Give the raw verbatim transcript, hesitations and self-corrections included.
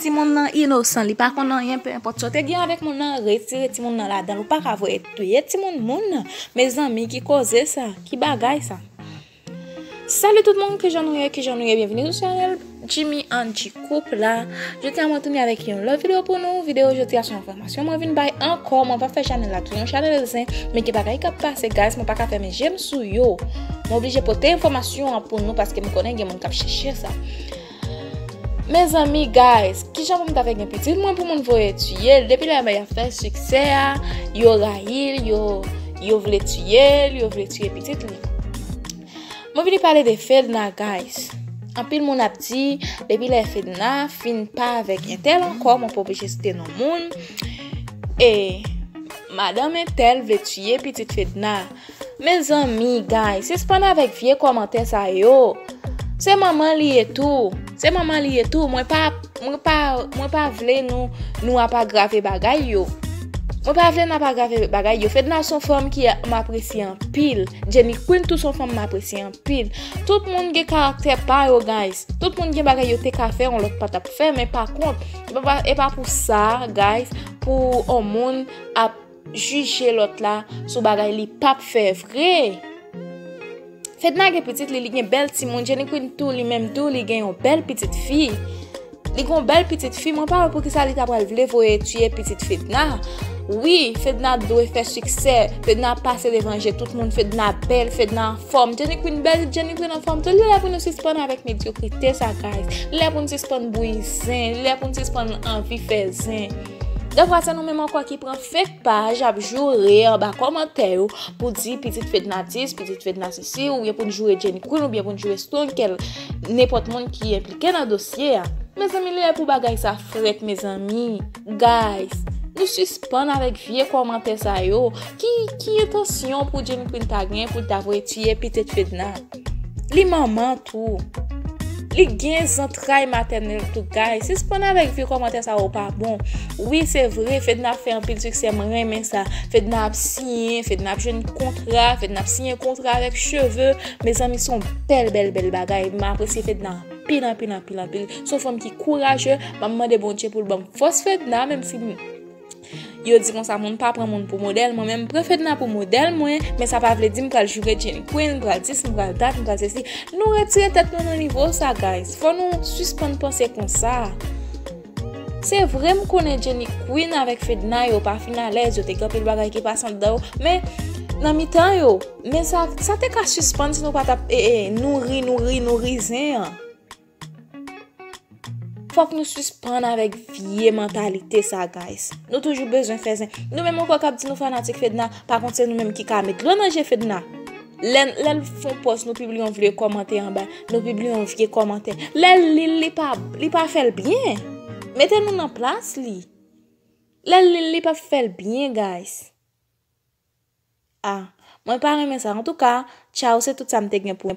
Timoun nan inosan, li pa konn anyen, pe enpòt sa w te gen avèk moun nan, retire timoun nan ladan l. Ou pa ka voye touye timoun moun nan. Mezanmi, ki koze sa? Ki bagay sa? Salut tout moun, kijan nou ye, kijan nou ye, byenvini sou chanèl Jimmy Angie Couple la. Jodi a mwen tounen avèk yon lòt videyo pou nou. Videyo jodi a se yon enfòmasyon mwen vin bay ankò, mwen pa fè chanèl la tou yon chanèl zen, men gen bagay k ap pase, guys, mwen pa ka fèmen je m sou yo. Mwen oblije pote enfòmasyon an pou nou paske m konnen gen moun k ap chèche sa. Mezanmi, guys, kijan pou m ta fè gen pitit mwen pou moun voye tiye l? Depi lè y ap fè siksè a, yo rayi l, yo, yo vle tiye l, yo vle tiye pitit li. Mwen vini pale de Fedna, guys. Anpil moun ap di, depi lè Fedna fin pa avèk entèl ankò, mwen pa oblije site non moun, e madanm entèl vle tiye pitit Fedna. Mezanmi, guys, sispann avèk vye kòmantè sa yo. Se manman li ye tou. Se manman li ye tou. Mwen pa, mwen pa, mwen pa vle nou, nou ap agrave bagay yo. Mwen pa vle n ap agrave bagay yo. Fedna se yon fanm ki m apresye anpil. Jenny Queen tou se yon fanm m apresye anpil. Tout moun gen karaktè pa yo, guys. Tout moun gen bagay yo te ka fè, yon lòt pa t ap fè, men pa kont, e pa, e pa pou sa, guys, pou yon moun ap jije lòt la sou bagay li p ap fè vre. Fedna gen pitit li, li gen bèl timoun. Jenny Queen tou, li menm tou, li gen yon bèl pitit fi. Li gen yon bèl pitit fi, mwen pa wè poukisa li ta pral vle voye tiye pitit Fedna. Wi, Fedna dwe fè siksè. Fedna pase devan je tout moun. Fedna bèl, Fedna anfòm. Jenny Queen bèl, Jenny Queen anfòm tou. Li lè pou nou sispann avèk medyokrite sa, guys. Li lè pou nou sispann bouyi zen. Li lè pou nou sispann anvi fè zen. Defwa se nou menm ankò ki pran fake paj ap joure anba kòmantè yo pou di pitit Fedna dis, pitit Fedna sesi, oubyen pou n joure Jenny Queen, oubyen pou n joure Stone, kèl nenpòt moun ki enplike nan dosye a. Mezanmi, li lè pou bagay sa frèt, mezanmi. Guys, nou sispann avèk vye kòmantè sa yo. Ki, ki entansyon pou Jenny Queen ta gen pou l ta voye tiye pitit Fedna? Li manman tou. Li gen zantray matènèl tou, guys. Sispann avèk vye kòmantè sa yo pa bon. Wi, se vre, Fedna ap fè anpil siksè, mwen renmen sa. Fedna ap siyen, Fedna ap jwenn kontra, Fedna ap siyen kontra avèk cheve. Mezanmi, se yon bèl, bèl, bèl bagay. M apresye Fedna anpil, anpil, anpil, anpil. Se yon fanm ki kouraje. M ap mande Bondye pou l ban m fòs Fedna, menm si m Yo di konsa, moun pa pran moun pou modèl. Mwen menm, m pran Fedna pou modèl mwen, men sa pa vle di m pral joure Jenny Queen, m pral dis, m pral dat, m pral sesi. Nou retire tèt nou nan nivo sa, guys. Fò nou sispann panse konsa. Se vre, m konnen Jenny Queen avèk Fedna, yo pa fin alèz, yo te gen anpil bagay ki pase anndan yo, men nan mitan yo, men sa, sa te ka sispann si nou pa t ap, e, e, nouri, nouri, nouri zen an. Fòk nou sispann avèk vye mantalite sa, guys. Nou toujou bezwen fè zen. Nou menm ankò k ap di nou fanatik Fedna, pa kont se nou menm ki ka met dlo nan je Fedna. Lè, lè l fè yon pòs, nou pibliye yon vye kòmantè anba, nou pibliye yon vye kòmantè. Lè l li l, li pa, li pa fè l byen. Mete nou nan plas li. Lè l li l, li pa fè l byen, guys. Ah, mwen pa renmen sa. Antouka, tchaw, se tout sa m te gen pou